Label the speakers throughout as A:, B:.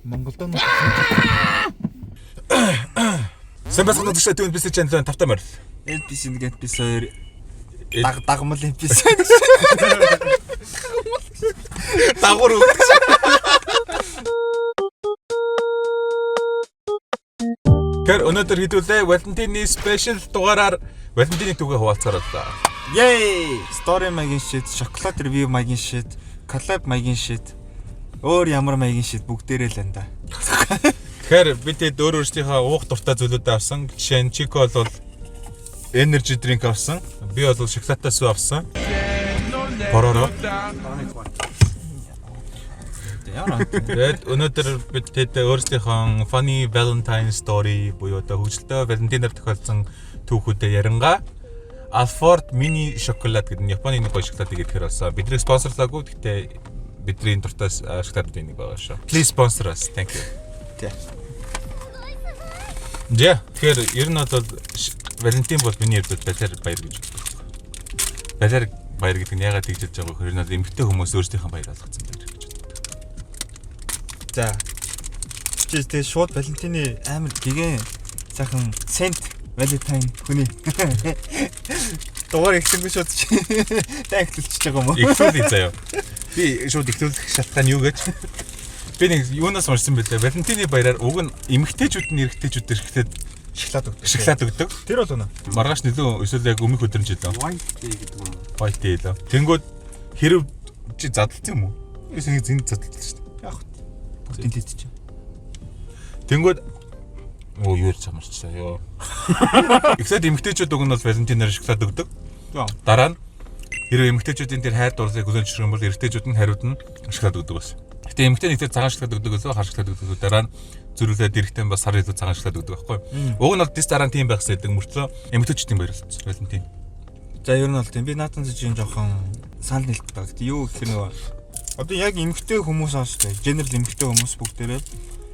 A: Монголдоо нь
B: Сайн байцгаана уу үзэгчдээ, NPC channel-ын тавтай морил.
C: NPC 1, NPC 2, даг дагмал NPC.
B: Дагуур өгдөг. Тэгэхээр өнөөдөр хэдүүлээ Валентины special дугаараар Валентины түүхээ хуваалцгаар боллоо.
C: Yay! Story маягийн shit, шоколад review маягийн shit, collab маягийн shit. Өөр ямар маягийн shit бүгдээрээ л энэ да.
B: Тэгэхээр бид хэд өөр өөрсдийнхөө уух дуртай зүйлүүдээ авсан. Жишээ нь Чико бол energy drink авсан. Би бол шоколадтай сүү авсан. Бороро.
C: Ямар.
B: Тэгээд өнөөдөр бид хэд өөрсдийнхөө funny Valentine story буюу одоо хөгжилтэй Валентинаар тохиолдсон түүхүүдээ ярингаа. Alford mini шоколад гэдэг нь Японы нэг гоё шоколадыг идэхээр болсон. Бидний спонсорлоогүй, гэхдээ бидний дуртай шоколадын нэг байгаа шүү. Please sponsor us. Thank you.
C: Тэ.
B: За, тэгэхээр ер нь бол Валентин бол миний хувьд балиар баяр гэж боддог. Балиар баяр гэдэг нь яагаад тэгж хэлж байгаа вэ гэхээр ер нь бол эмэгтэй хүмүүс өөрсдийнхөө баяр болгоцсон баяр гэж боддог.
C: За. Чи тэгээ шууд Валентины амар гигэн сайхан Saint Valentine хүний дугаар ихсэнгүй шууд чи та ихтэлчихэж байгаа юм уу?
B: Эхлүүлээ заяа. Би шууд эхлүүлэх шалтгаан юу гэж? Би нэг юунаас уншсан бэлээ. Валентины баяраар уг нь эмэгтэйчүүд нь эрэгтэйчүүд эрэхтэй
C: Шоколад өгдөг.
B: шоколад өгдөг.
C: Тэр бол үнэ.
B: Маргааш нөлөө эсвэл яг өмнөх өдөр нь ч илүү.
D: White Day гэдэг юм уу?
B: White Day лөө. Тэнгүүд хэрв чи задлсан юм уу? Би нэг зэнд задлсан шүү дээ.
C: Яг хөө. Бүгдийн лид чи.
B: Тэнгүүд оо юу ярьж амарчлаа ёо. Эхлээд эмэгтэйчүүд уг нь бол Валентинаар шоколад өгдөг.
C: За.
B: Дараа нь хэрвээ эмэгтэйчүүдийн тэр хайр дурлалыг хүлээн зөвшөөрөх юм бол эрэгтэйчүүд нь хариуд нь шоколад өгдөг байсан. Гэтэ эмэгтэй нэг тэр цагаан шоколад өгдөг өсөө хар шоколад өгдөг. Дараа нь зөрүүлээд эрэгтэй нь бас сар илүү цагаан шоколад өгдөг байхгүй. Уг нь бол дис дараа нь тийм байх хэрэгтэй мөртлөө эмэгтэйчүүдийн баяр болсон. Валентин.
C: За, ер нь бол тийм, би наатан зэжин жоохон санал нийлдэг байгаа. Гэтэ юу гэхээр нөгөө одоо яг эмгтэй хүмүүс ааш таа. General эмгтэй хүмүүс бүгдээрээ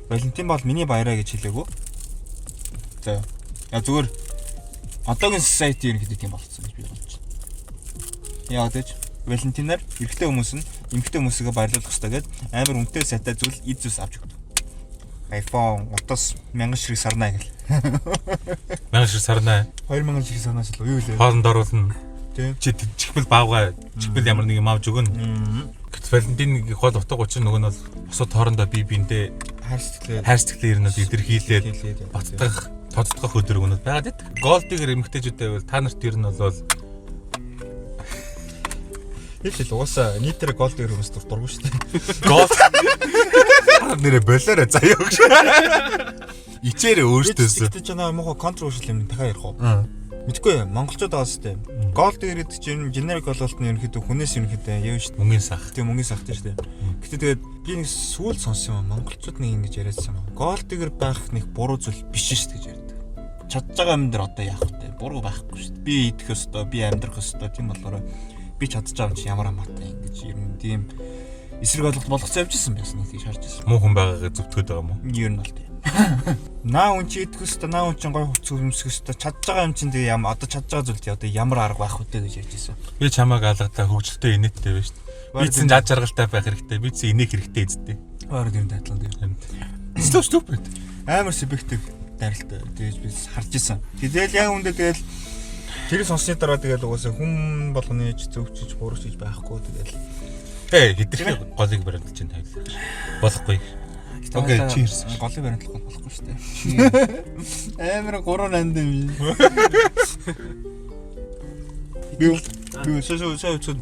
C: Валентин бол миний баяраа гэж хэлээгүү. За. Я зүгээр одоогийн society ерөнхийдөө тийм болцсон гэж би бодож байна. Яг тэгж Валентинаар эрэгтэй хүмүүс нь эмгтэй хүмүүсээ баярлуулах хэрэгтэй гэд амар үнэтэй сайтай зүйл эд зүйлс авч өгдөг. iPhone, утас, 1000 ширхэг сарнаа гэл.
B: 1000 ширхэг сарнаа.
C: 2000 ширхэг сарнаас л юу лээ.
B: Хоолнд оруулна.
C: Тийм.
B: Чи чихбэл баавгай, чихбэл ямар нэг юм авч өгнө. Гэтэл Валентины гол утга учир нөгөө нь бол бусад хоорондоо бие биендээ
C: Хайр сэтгэлээ
B: хайр сэтгэлээ ер нь бол илэрхийлээд
C: илэрхийлээд,
B: баттгах, тодтгох өдөр өгнөд байгаад байдаг. Gold digger эмэгтэйчүүдээ бол та нарт ер нь бол
C: Хэл хэл угаасаа нийтээр gold digger хүмүүс дурггүй шүү дээ.
B: Gold нэрэ болоорой заяа өгш. Ичээрээ өөртөөсөө.
C: Тэгтээ ч наа муухай controversial юм дахиад ярих уу? Мэдгүй монголчууд байгаа шүү дээ. Gold digger гэдэг чинь generic бололт нь ерөнхийдөө хүнээс ерөнхийдөө юу шүү дээ.
B: Мөнгөний сах.
C: Тийм, мөнгөний сахтай шүү дээ. Гэтэ тэгээд би нэг сүүл сонссон юм аа. Монголчууд нэг ингэж яриадсан юм аа. Gold digger байх нэг буруу зүйл биш шүү дээ гэж ярьдаг. Чадж байгаа юм дээр одоо яах вэ? Буруу байхгүй шүү дээ. Би идэх ёстой, би амьдрах ёстой. Тийм болохоор би чадж байгаа юм чи ямар хамаатай ингэж ер нь тийм эсрэг ойлголт болгоцсон явж исэн байсан нэг тийж харж байсан.
B: Муу хүн байгаагаа зөвтгöd байгаа юм уу?
C: Ер нь бол тийм. Наа үн чи идэх ёстой, наа үн чи гой хувцас өмсөх ёстой. Чадж байгаа юм чинь тэгээ ям одоо чадж байгаа зүйлд одоо ямар арга байх вэ гэж ярьж байсан.
B: Би чамааг алгадаа хөгжилтэй инээдтэй байж шүү дээ. Би чинь жад жаргалтай байх хэрэгтэй. Би чинь инээх хэрэгтэй эзэдээ.
C: Өөр юм дайтлан тийм.
B: Stop, stupid.
C: Амар субъектив дайралтай тэгэж би харж исэн. Тэгэл яг үндэ тэгэл тэр сонссны дараа тэгэл угаасаа хүн болгоны ч зөвчж бурууч гэж байхгүй тэгэл.
B: Тэ хитрхи голыг баримталж чинь тавилаа. Болохгүй. Окей, cheers.
C: Голыг баримтлах болохгүй шүү дээ. Амар 3 ранд юм. Би би сая сая үцэн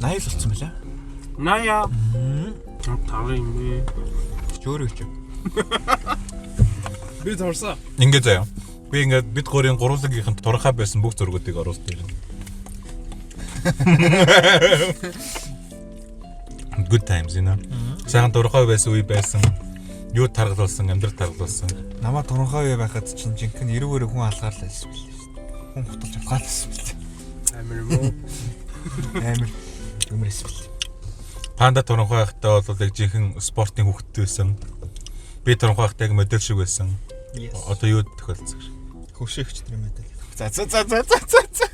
C: 80 л болсон байлаа.
D: Ная. Тав юм бэ.
C: Чи өөрөө чи.
D: Би зурсан.
B: Ингээ заяа. Би ингээд бид гурийн гурвлагийнх нь турхаа байсан бүх зургуудыг оруулж ирнэ. Good times, you know. Сайхан дурхай байсан үе байсан. Юу таргалуулсан, амьдрал таргалуулсан.
C: Намаа туранхай үе байхад чинь жинхэнэ эрүүгээр хүн алгаар л байсан билээ шүү дээ. Хүн хуталж алгаар л байсан билээ.
D: Амар юм уу?
C: Амар өмөрс билээ.
B: Панда туранхай байхдаа бол яг жинхэнэ спортын хүүхэд байсан. Би туранхай байхдаа яг модель шиг байсан. Одоо юу тохиолдсон гэж.
C: Хөвшөөгч тэр юм байл. За за за за за за за.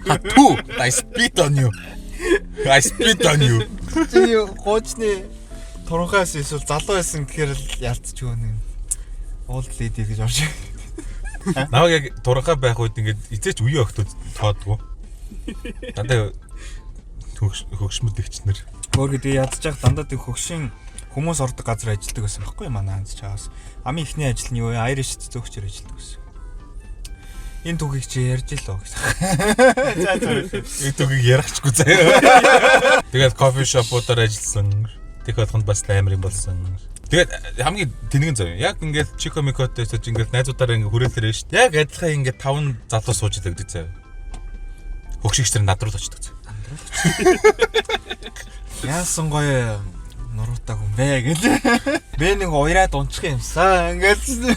B: Хату, I spit on you. I spit on you.
C: Чиний хуучны Туранхай байсан эсвэл залуу байсан гэхээр л ялцчихгүй нэг old lady гэж орж.
B: Намайг яг туранхай байх үед ингээд эзээч үе охтууд тоодгүй. Дандаа хөгшмөд эгчнэр.
C: Өөр гэдэг ядж явах дандаа тэг хөгшин хүмүүс ордог газар ажилладаг байсан байхгүй манай анз чаас. Амын ихний ажил нь юу вэ? Irish зөөгчөр ажилладаг байсан. Энэ түүхийг чи ярьж л гэсэн. За за.
B: Энэ түүхийг ярихчгүй заяа. Тэгээд кофе шопуудаар ажилласан. Тех болгонд бас амар юм болсон. Тэгээд хамгийн тэнэгэн зав. Яг ингээд Чико Микотой сууж ингээд найзуудаараа ингээд хүрээлэрээ шүү дээ. Яг адилхан ингээд таван залуу сууж идэг гэдэг зав. Хөгшигч тэр над руу л очдог зав.
C: Яасан гоё нуруутай хүн бэ гэл. Бэ нэг уяраад унчих юмсан. Ингээл.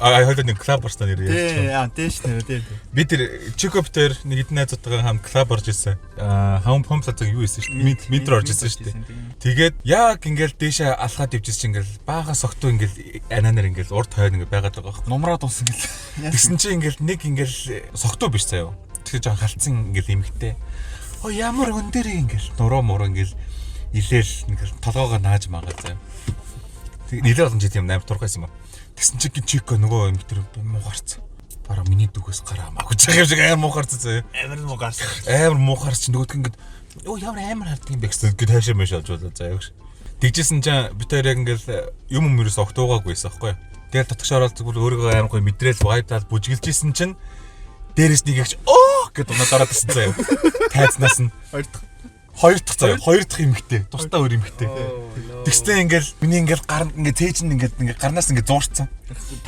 B: А хоёул нэг клуб орсон нэр ярьж
C: Тий, аа тийш нэр тий.
B: Би тэр Чикоп дээр нэг хэдэн найзуудтайгаа хамт клуб орж ирсэн. Аа хаун помплазаг юу исэн шүү дээ. Митр орж ирсэн шүү дээ. Тэгээд яг ингээл дээшээ алхаад явжсэн чинь ингээл баахан согтуу ингээл ананаар ингээл урд хойно ингээл байгаад байгаа байхгүй.
C: Нумраад унсан гэл.
B: Тэгсэн чинь ингээл нэг ингээл согтуу биш заяо. Тэгэхээр жоохон халдсан ингээл эмхтэй. Оо ямар өн дээр ингээл нуруу муруу ингээл илээл ингээл толгоогоо нааж магаа заяо. Тэг нэлээ олон жил юм амар турхайсан юм. Тэгсэн чинь Чико нөгөө эмхтэр муу гарцсан. Бараг миний дүүгээс гараа хамаагүй ч юм шиг амар муу гарцсан заяо.
C: Амар муу гарсан.
B: Амар муу гарч нөгөөдг ингээд өө ямар амар харддаг юм бэ гэсэн гээд хайшаа мэш олж болоо заяа гэж. Тэгжсэн чинь бид хоёр яг ингээл юм юм ерөөс огтуугаагүй байсан байхгүй юу. Тэгэл дотгош ороод зүгээр өөрийгөө амар гоё мэдрээл vibe таал бүжгэлжсэн чинь дээрээс нэг ихч оо гэд унаад ороод ирсэн заяа. Тайзнаас нь
C: Хоёр дахь.
B: хоёр дахь заяа. Хоёр дахь эмхтэй. Тусдаа өөр эмхтэй. Тэгснэ ингээл миний ингээл гар ингээ цээж нь ингээд ингээ гарнаас ингээ зуурцсан.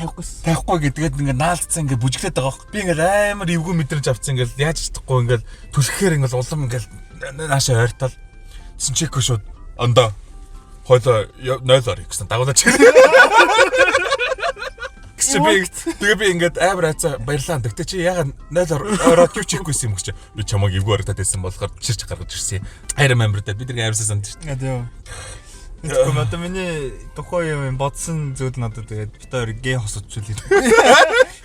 C: Тавихгүйс.
B: Тавихгүй гэдгээд ингээ наалдсан ингээ бүжиглээд байгаа хөх. Би ингээл амар эвгүй мэдрэмж авцсан ингээл яаж ч чадахгүй ингээл түлхэхээр ингээл улам ингээл наашаа ойртол. Тэсэн чеко шууд ондоо хойлоо 0 ор гэсэн дагуулж Гэсэн би тэгээ би ингээд амар айцаа баярлаа. Тэгтээ чи ягаад 0 ороод юу чихгүйсэн юм гэж би чамайг эвгүй харагдаад байсан болохоор чирч гаргаж ирсэн. I remember that. Би тэр амарсан санд шүү
C: дээ. Тийм. Тэгэхгүй одоо миний тухайн юм бодсон зүйл надад тэгээд бит хоёр гээ хосодчул гэж.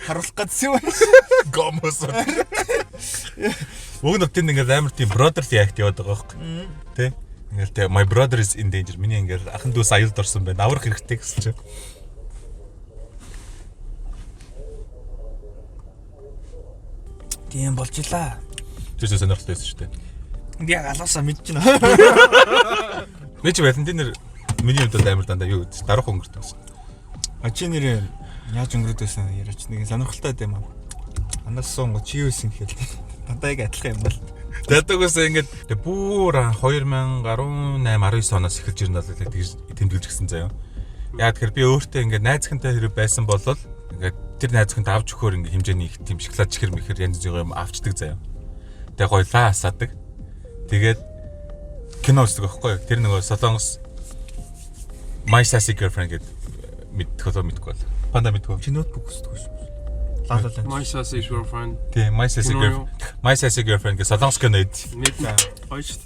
C: Харуулах гэсэн юм.
B: Гомос. Уг нь тэнд ингээд амар тийм brotherly act яваад байгаа байхгүй. Тэ? Ингээл тэ my brother is in danger. Миний ингээл ахан дүүс аюулд орсон байна. Аврах хэрэгтэй гэсэн чинь.
C: Тийм болж илаа.
B: Тэр чинь сонирхолтой байсан шүү дээ.
C: Яг алаасаа мэдэж байна.
B: Би чи Валентинэр миний хувьд амар дандаа юу гэдэг даруухан өнгөрдөг байсан.
C: А чи нэрээ яаж өнгөрөөд байсан яриач нэг сонирхолтой юм аа. Анаас суунгу чи юу исэн гэхэл дандаа яг адилхан юм бол.
B: Дадагаас ингээд бүр 2018 19 оноос эхэлж ирнэ бол тэгж тэмдэглэж гисэн заяа. Яг тэгэхээр би өөртөө ингээд найзхантай хэрэг байсан бол ингээд тэр найзхантай авч өгөхөөр ингээд хэмжээний их тийм шоколад чихэр мэхэр янз бүрийн юм авчдаг заяа. Тэгээ гоё лаа асаадаг. Тэгээд кино үздэг байхгүй юу? Тэр нөгөө Солонгос My Sassy Girlfriend гэдэг мэдэх болоо мэдгүй бол. Панда мэдгүй.
C: Чи ноутбук үздэг шүү. La La Land.
D: My Sassy Girlfriend.
B: Тийм, My Sassy Girlfriend. My Sassy Girlfriend гэх Солонгос кино хэд.
D: Мэднэ. Гоё шүү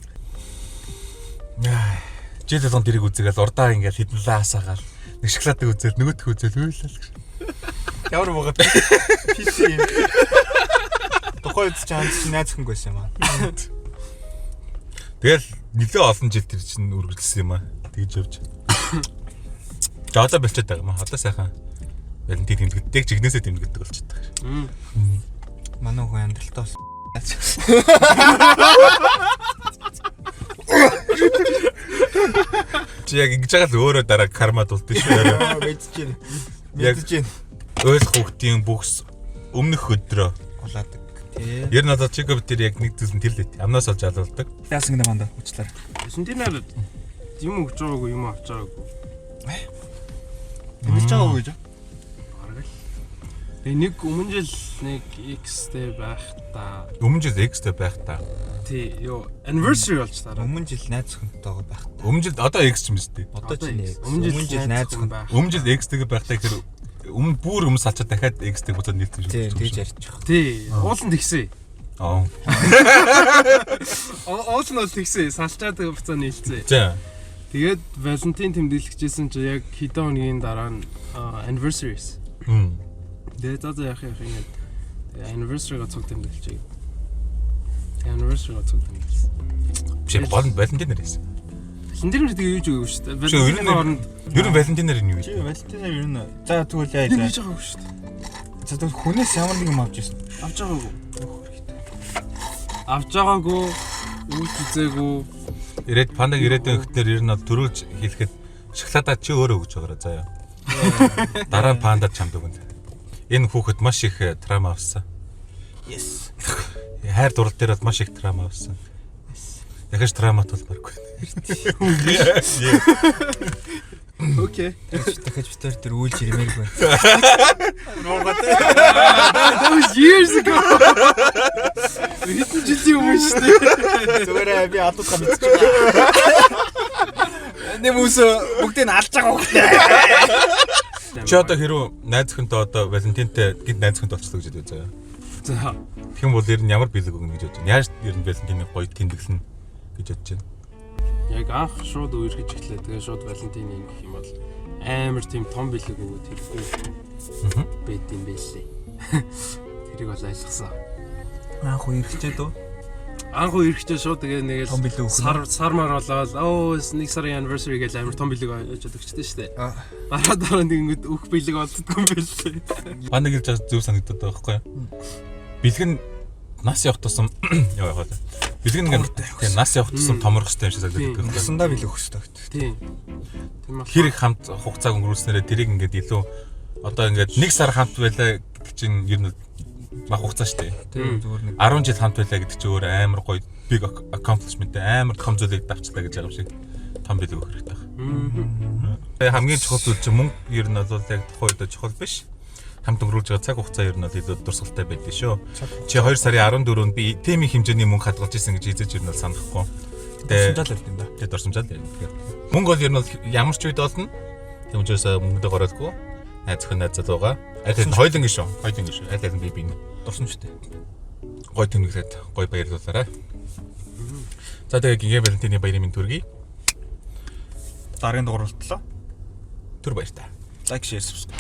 D: дээ.
B: Жил болгон тэрийг үзээгээл урдаа ингээл хідэн лаа асаагаал нэг шоколадыг үзээл нөгөөх үзээл уйлал гэж.
C: Ямар богод. PC юм. Тухайн үед чи ханд чи найз хөнгө байсан юм аа.
B: Тэгэл нэлээ олон жил тэр чинь үргэлжилсэн юм аа. Тэгж явж. За одоо болчиход байгаа юм аа. Одоо сайхан Валентин тэмдэгддэг жигнэсээ тэмдэгддэг болчиход байгаа.
C: Манай хүн амьдралтаа бас
B: Чи яг ингэж байгаа л өөрөө дараа карма дулдсан шүү дээ.
C: мэдэж байна.
B: Яг-
C: Мэдэж байна.
B: Ойл хүүхдийн бүхс өмнөх өдрөө.
C: Улаадаг. Тий.
B: Ер нь одоо Чикоп тэр яг нэг зүйл нь тэр л ээ. Амнаас олж алуулдаг.
C: Яасан гэнэ манда уучлаарай.
D: Валентинаар юм өгч байгаагүй юм авч байгаагүй.
C: Тэмэлж байгаа уу гэж?
D: Бараг л. Тэгээ нэг өмнө жил нэг X-тэй байхдаа
B: Өмнө жил X-тэй байх та.
D: тий ёо anniversary болж дараа.
C: Өмнө жил найз хүнтэйгээ байх.
B: Өмнө жил одоо X ч юм шүү дээ.
C: Одоо чи нэг.
D: Өмнө жил найз хүн байх.
B: Өмнө жил X-тэйгээ байхдаа гэхээр өмнө бүр өмнө салчаад дахиад X-тэй буцаад нийлсэн шүү
C: Тий, тэгж ярьж байгаа.
D: Тий, уулан тэгсэн.
B: Аа.
D: Уул нь бол тэгсэн. Салчаад буцаа нийлцээ.
B: За.
D: Тэгээд Валентин тэмдэглэжсэн чи яг хэдэн хоногийн дараа нь anniversary байсан. Тэгээд за яах яах юм гээд тэгээ anniversary-га цуг тэмдэглэжээ. Тэгээ anniversary-га цуг тэмдэглэсэн.
B: Биш гол нь Валентин нэр байсан.
D: Валентинаар тэгээ юу ч үгүй шүү дээ.
B: Чи ер нь
D: Валентины оронд
B: Ер нь Валентинаар нь юу
C: Чи
B: вэ?
C: Валентинаар ер нь за тэгвэл яа
D: нэг
C: за.
D: хийж байгаагүй шүү дээ.
C: За тэгвэл хүнээс ямар нэг юм авч ирсэн.
D: Авч байгаагүй. Авч байгаагүй. Үүч үзээгүй.
B: Ирээд пандаг ирээдүйн ихтнэр ер нь бол төрүүлж хэлэхэд шоколадаа чи өөрөө өгч байгаарай заяа. Дараа нь панда чамд өгнө. Энэ хүүхэд маш их трама авсан.
C: Yes.
B: Хайр дурлал дээр бол маш их трама авсан. Дахиж трамат болмооргүй.
D: Окей.
C: Дахиж битэр тэр үйлж ирмээргүй.
D: That was years ago. Хэдэн жилийн өмнө шүү дээ.
C: Зүгээр би алдуулах мэдчих. Нэм үс бүгдийг нь алж байгаа хөхтэй.
B: Чи одоо хэрүү найз охинтой одоо Валентинтэй гинт найз охинтой болчихлоо гэж бодъё заяа.
D: За.
B: Тэгэх юм бол ер нь ямар бэлэг өгнө гэж бодож байна? Яаж ер нь Валентиныг гоё тэмдэглэнэ гэж бодож байна?
D: Яг анх шууд үерхэж эхлэв. Тэгээ шууд Валентины гэх юм бол амар тийм том бэлэг өгөөд хэрэггүй байд юм байлээ. Тэрийг бол ойлгосон.
C: Анх үерхчээд үү?
D: Анх үерхчээ шууд тэгээ нэг
C: Том бэлэг
D: л
C: өгөх нь.
D: сар сар мар болоод оо нэг сарын anniversary гэж амар том бэлэг очоод өгчтэй шүү дээ. Дараа дараа нэг ингэд өөх бэлэг олддгүй юм байлээ.
B: Панда гэж зөв санагдаад байгаа байхгүй юу? Бэлэг нь нас явах тусам яа яах вэ? Бэлэг нь ингээд тийм нас явах тусам томрох хэрэгтэй юм шиг санагдаад байдаг байхгүй юу?
C: Насандаа бэлэг өгөх хэрэгтэй гэдэг.
D: Тийм. Тийм болохоор
B: Хэр их хамт хугацааг өнгөрүүлснээрээ тэрийг ингээд илүү одоо ингээд нэг сар хамт байлаа гэдэг чинь ер нь бага хугацаа шүү дээ.
C: Тийм зүгээр нэг
B: 10 жил хамт байлаа гэдэг чинь өөр амар гоё big accomplishment амар том зүйлийг давчлаа гэж байгаа юм шиг том бэлэг өгөх хэрэгтэй байна. Тэгээ хамгийн чухал зүйл чинь мөнгө ер нь бол яг тухайн үед чухал биш. Хамт өнгөрүүлж байгаа цаг хугацаа ер нь бол илүү дурсгалтай байдаг шүү. Чи 2 сарын 14-нд би тийм их хэмжээний мөнгө хадгалж исэн гэж эзэж ер нь бол санахгүй. Тэгээ
C: дурсамжаал ярд юм да.
B: тэгээ дурсамжаал ярина. Тэгэхээр мөнгө бол ер нь бол ямар ч үед олно. Тийм учраас мөнгөдөө гороодгүй. Найз охин найз залуугаа аль аль нь хоёулангийн шүү. Хоёулангийн шүү. Аль аль нь бие биенээ
C: Дурсамжтай.
B: гой тэмдэглээд гой баярлуулаарай. За тэгээ гингээ Валентины баярын минь төргий.
C: Дараагийн дугаар болтлоо.
B: Түр баяртай.
C: Like, share, subscribe.